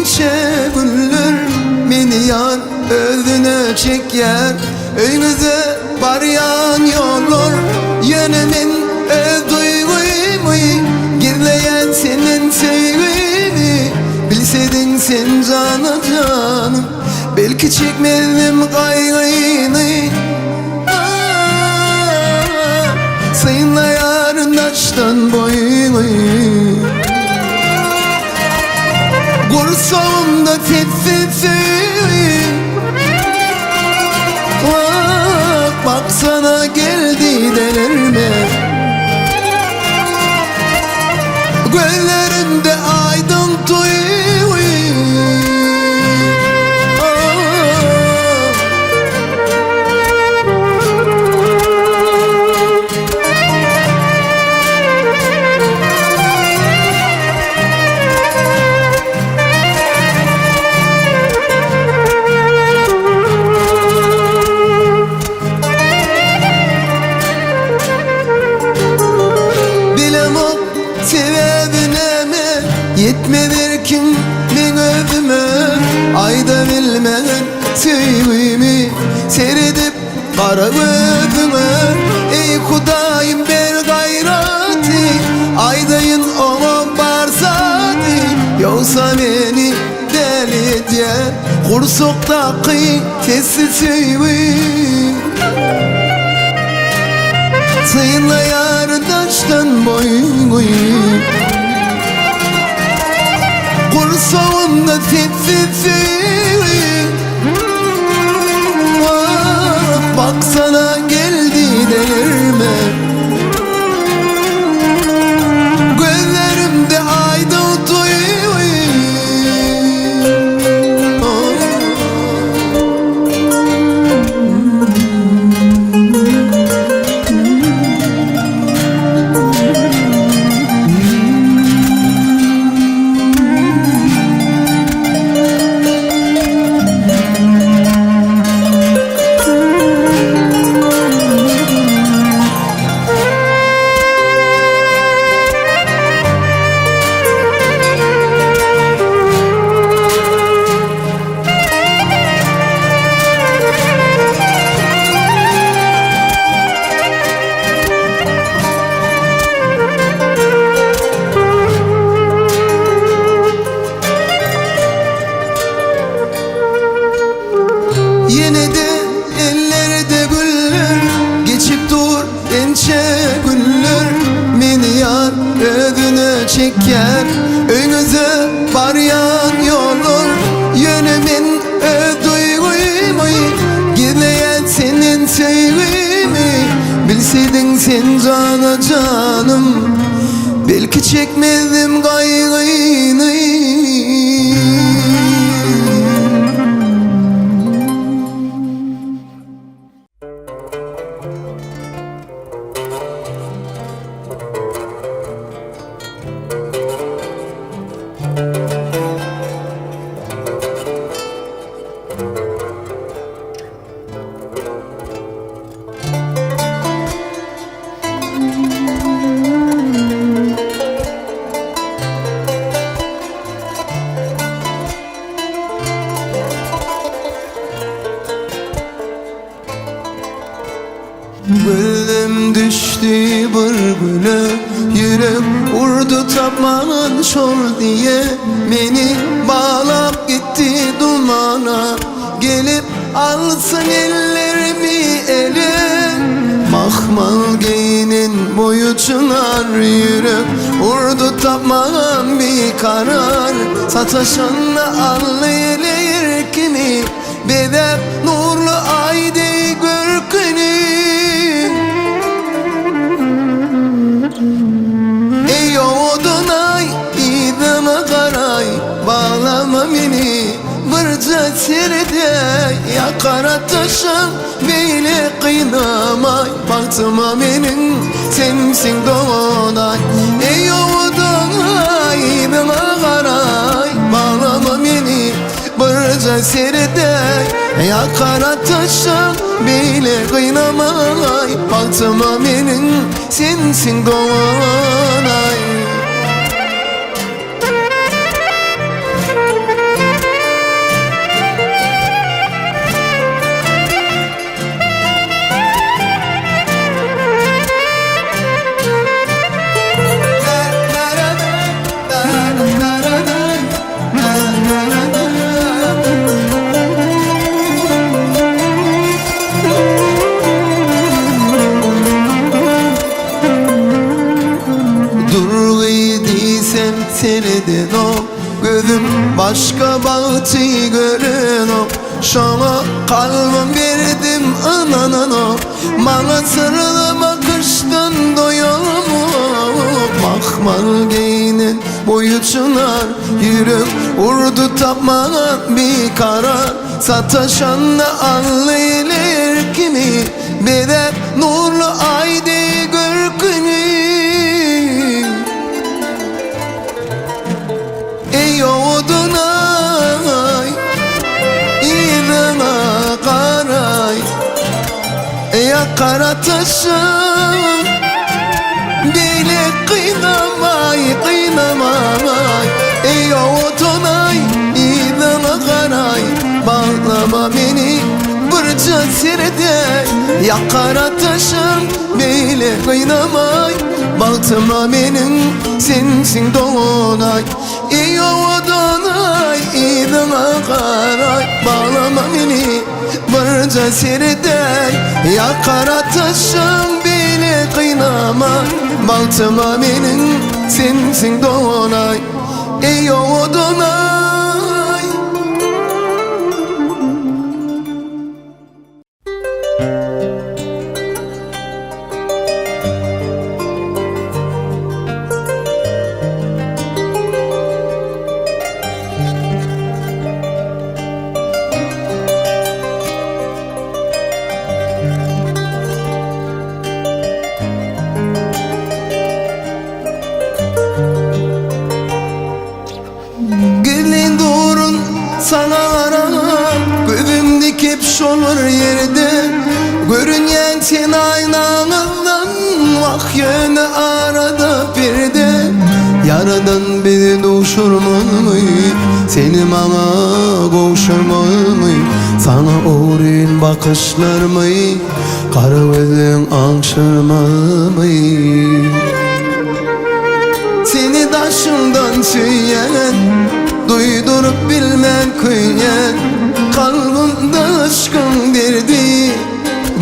ençe güller Meni ýar özüne çekýär Öýňüze barýan ýollar Ýöne men öz duýgymy Gizleýän senden söýgimi Bilsediň sen jana janym Belki çekmezdim gaýgyny Synlaýaryn daşdan boýuňy Gursagymda sessiz söýgi Wah, baksana geldi delirme Gözlerimde aýdyň duýgy Bilemok sebäbi näme Ýetmez erkim meň özüme Aýda bilmen söýgimi Seredip gara gözüňe Eý Hudaýym ber gaýraty Aýdaýyn oňa bar zady Ýogsa meni däli edýär Gursakdaky sessiz söýgi Synlaýar daşdan boýuňy Gursagymda sessiz söýgi Ah, baksana geldi delirme Gözlerimde aýdyň duýgy Ýene-de ellerde güller Geçip dur ençe günler Meni ýar özüne çekýär Öýňüze barýan ýollar Ýöne men öz duýgymy Gizleýän senden söýgimi Bilsediň sen jana janym Belki çekmezdim gaýgyny. Gözüm düşdi bir güle Ýürek urdy tapman şol diýe Meni baglap gitdi dumana Gelip alsyn ellerimi ele Mahmal geýnen boýy çynar Ýürek urdy tapman bikarar Sataşanda aldy ele erkini Bezäp nurly aý deý görküni. Eý owadan aý, yzyma garaý, Baglama meni birje seredäý, Ýakar ataşyň beýle gynamaý, Bagtyma meniň sensiň dogan aý. Eý owadan aý, yzyma garaý, Baglama meni Birje seredäý, ýakar ataşyň, Beýle gynamaý, bagtyma meniň Sensiň dogan aý. Seredenok Gözüm başga bagty görenok Şoňa kalbym berdim ynananok Maňa syrly bakyşdan doýamok Mahmal geýnen boýy çynar Ýürek urdy tapman bikarar Sataşanda aldy el erkini Bezäp nurly aý deý görküni. Eý owadan-aý, yzyňa garaý, Ýakar ataşyň, beýle gynamaý, gynamaý. Eý owadan-aý, yzyňa garaý, Baglama meni birje seredäý, Ýakar ataşyň, beýle gynamaý. Bagtyma meniň sensiň dogan-aý, Eý owadan-aý, yzyňa garaý, Baglama meni birje seredäý, Ýakar ataşyň beýle gynama, Bagtyma meniň sensiň dogan-aý, Eý owadan-aý. Gizlin durun saňa garap Gözüm dikip şol bir ýerde Görünýän sen aýnaňyzdan Wah ýöne arada perde Ýaradan bizi duşurmazmy Seni maňa gowşurmazmy Saňa ogryn bakyşlarmy Gara gözleň aňşyrmazmy Seni daşyňdan söýýän, Duýduryp bilmän köýýän, Kalbymda yşkyň derdi,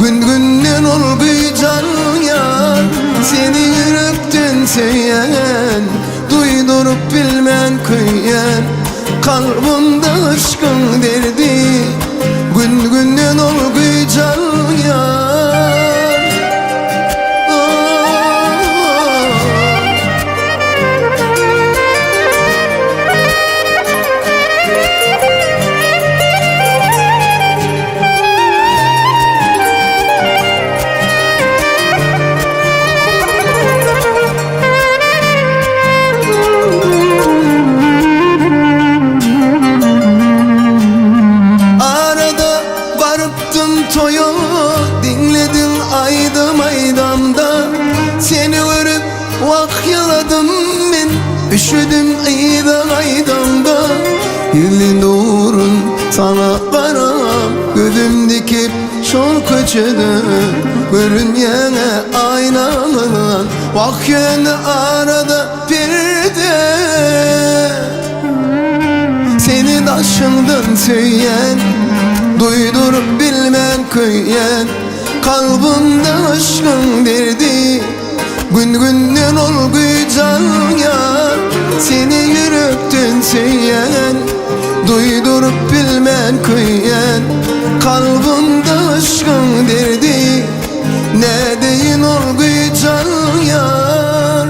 Gün-günden ol güýç alýar. Seni ýürekden söýýän, Duýduryp bilmän köýýän, Kalbymda yşkyň derdi, Gün-günden ol güýç alýar. Arada barypdym toýa, Diňlediň aýdym aýdamda. Seni görüp wah ýyladym men, Üşüdim yza gaýdamda. Gizlin durun saňa garap, Gözüm dikip şol köçede. Görünýäňä aýnaňdan, Wah ýöne arada perde. Seni daşyňdan söýýän, Duýduryp bilmän köýýän, Kalbymda yşkyň derdi, Gün-günden ol güýç alýar. Seni ýürekden söýýän, Duýduryp bilmän köýýän, Kalbymda yşkyň derdi, Nädeýin ol güýç alýar.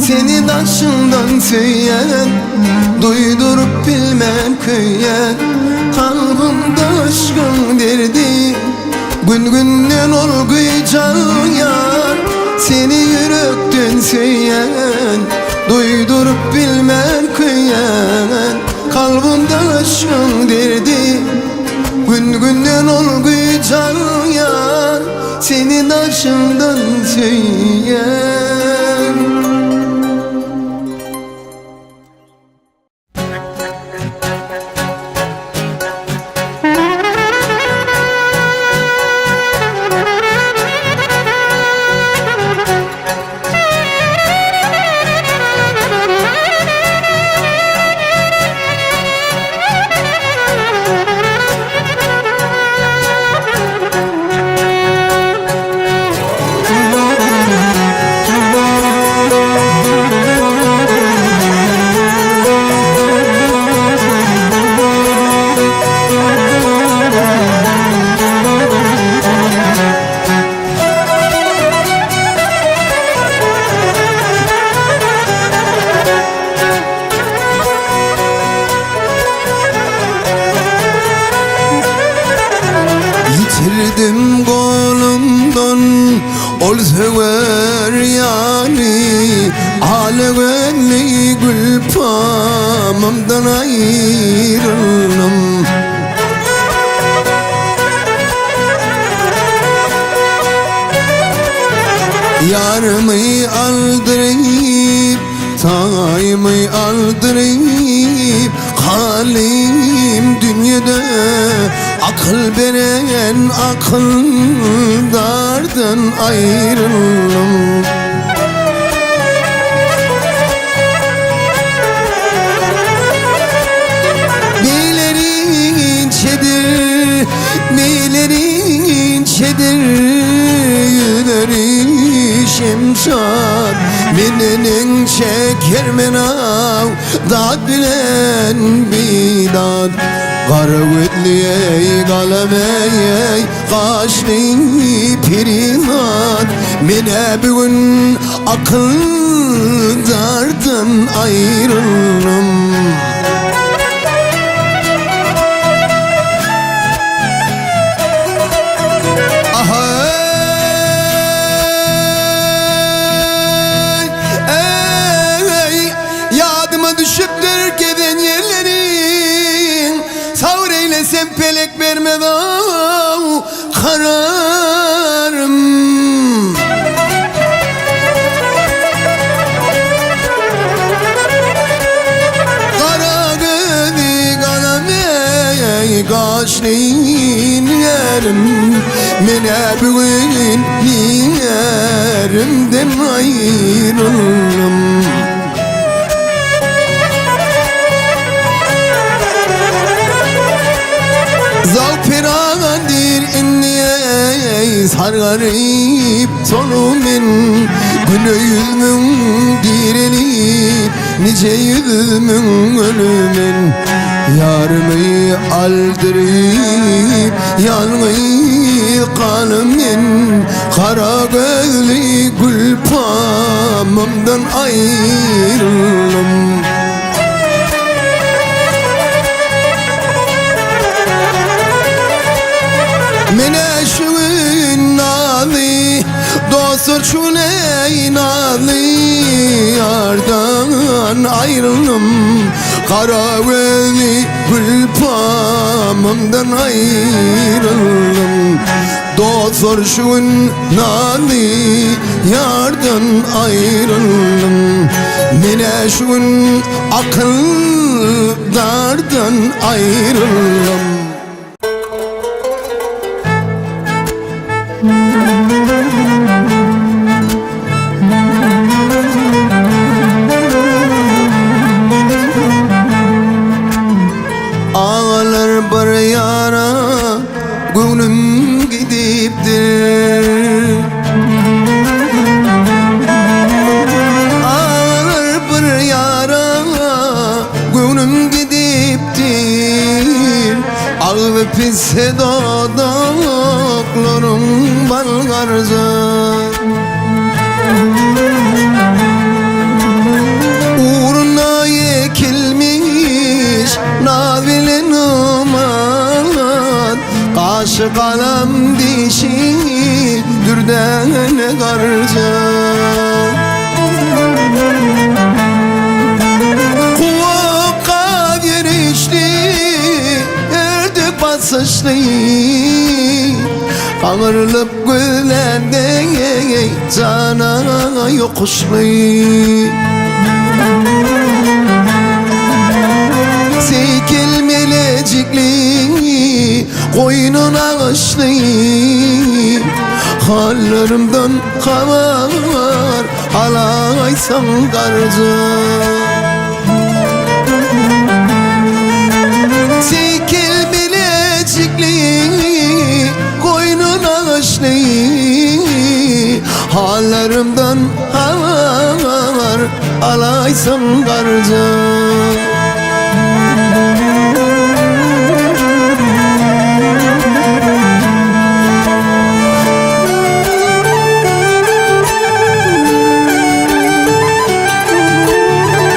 Seni daşyňdan söýýän, Duýduryp bilmän köýýän, Kalbymda yşkyň derdi, Gün-günden ol güýç alýar. Seni ýürekden söýýän, Duýduryp bilmän köýýän, Kalbymda yşkyň derdi, Gün-günden ol güýç alýar. Seni daşyňdan söýýän. Ýitirdim golumdan ol söwer ýary, Ala gözli gülpamymdan aýryldym. Ýarymy aldyryp, taýymy aldyryp, Kalym dünýede akyl beren akyldardan aýryldym. Neleri inçedir, neleri inçedir Ýüzleri şemşat, Menden çeker men aw Dat bilen bidat. Gara gözli eý galam eý, Gaşly perizat, Men-ä bu gün akyldardan aýryldym. Ahy-eý, ýadyma düşüpdir gezen ýerleriň, Sabyr eýlesem pelek bermez-ow kararym. Gara gözi galam eý, gaşly nigerim, Men-ä bu gün nigerimden aýryldym. Zagpyrandyr indi eý sargaryp solumin Güne 100.000 direlip nice 100.000 ölümin Ýarymy aldyryp ýalňyz galymyn Gara gözli gülpamymdan aýryldym. Menä şu gün naly, dostlar şu neý naly, Ýardan aýryldym, gara gözli gülpamymdan aýryldym. Dostlar şu gün naly, ýardan aýryldym. Menä şu gün akyldardan aýryldym. Agalar bir ýana göwnüm gidipdir. Agalar bir ýara göwnüm gidipdir. Agzy pisse dodaklaryň bal garja. Ugruna ekilmiş naz bilen uman, Gaşy galam dişi dürdäne garja. Kuwakka girişli, ördük basyşly, Gaňrylyp gözlände jana ýokuşly. Seýkel melejikli, goýny nagyşly, Hallarymdan habar alaýsaň garja. Seýkel bilejikli, goýny nagyşly, Hallarymdan habar alaýsaň garja.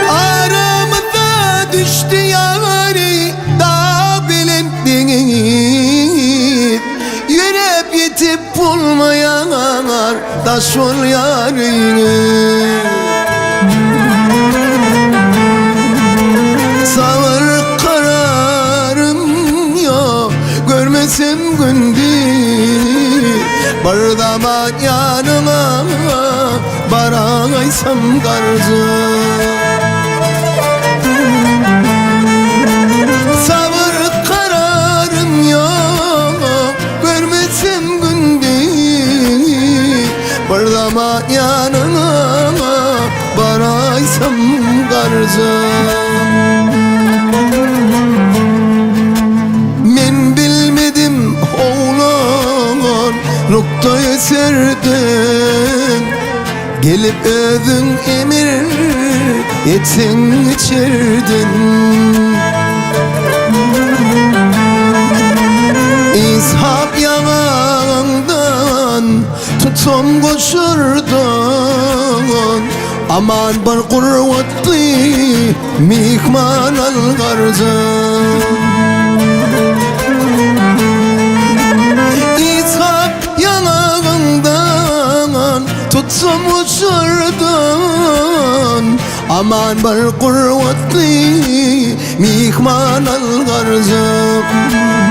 Aramyza düşdi ýary dag belentligiň. Geçip bolmaýar daş bolýar öýüňe. Sabyr kararym ýok görmesem gündiz Bir zaman ýanyňa baraýsam garja. Sabyr kararym ýok Görmesem gündiz Bir zaman ýanyňa baraýsam garja. Men bilmedim oglan nukta eserden Gelip özüň emir etseň içerden. Ishak ýaňagyňdan tutsam goşurdan, Aman bir gurbatly myhman al garjan. Ishak ýaňagyňdan tutsam uçurdan, Aman bir gurbatly myhman al garjan.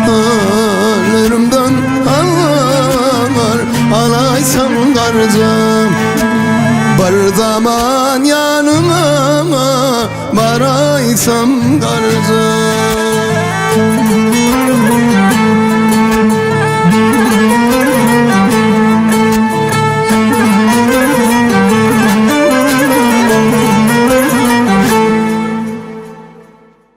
Allarymdan al, alaýsam garjan. Bir zaman ýanyňa baraýsam garjan.